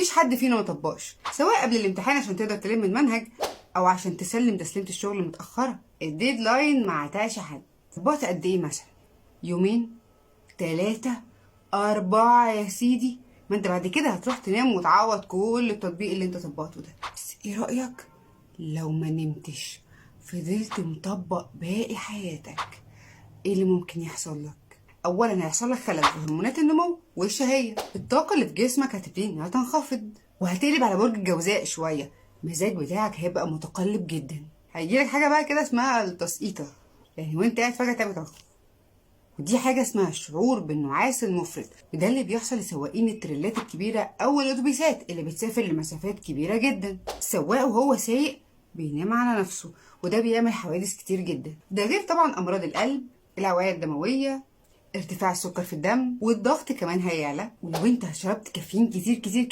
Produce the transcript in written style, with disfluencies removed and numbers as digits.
مفيش حد فينا ما طبقش، سواء قبل الامتحان عشان تقدر تلم المنهج او عشان تسلم تسليمه الشغل متاخره. ال deadline ما عتاش حد. طبقت قد ايه مثلا؟ يومين، 3، 4 يا سيدي. ما انت بعد كده هتروح تنام وتعوض كل التطبيق اللي انت طبقته ده. بس ايه رأيك لو ما نمتش، فضلت مطبق باقي حياتك؟ ايه اللي ممكن يحصل لك؟ اولا هيحصل لك خلل في هرمونات النمو والشهيه، الطاقة اللي في جسمك هتبتدي انها تنخفض، وهتقلب على برج الجوزاء شويه، المزاج بتاعك هيبقى متقلب جدا، هيجيلك حاجة بقى كده اسمها التسقيطه، يعني وانت قاعد فجاة تعمل تضخم. ودي حاجة اسمها الشعور بالنعاس المفرط، وده اللي بيحصل لسواقين التريلات الكبيرة أو الأتوبيسات اللي بتسافر لمسافات كبيرة جدا. السواق وهو سايق بينام على نفسه، وده بيعمل حوادث كتير جدا. ده غير طبعا أمراض القلب، الأوعية الدموية، ارتفاع السكر في الدم، والضغط كمان هيعلى. ولو انت شربت كافيين كتير كتير كتير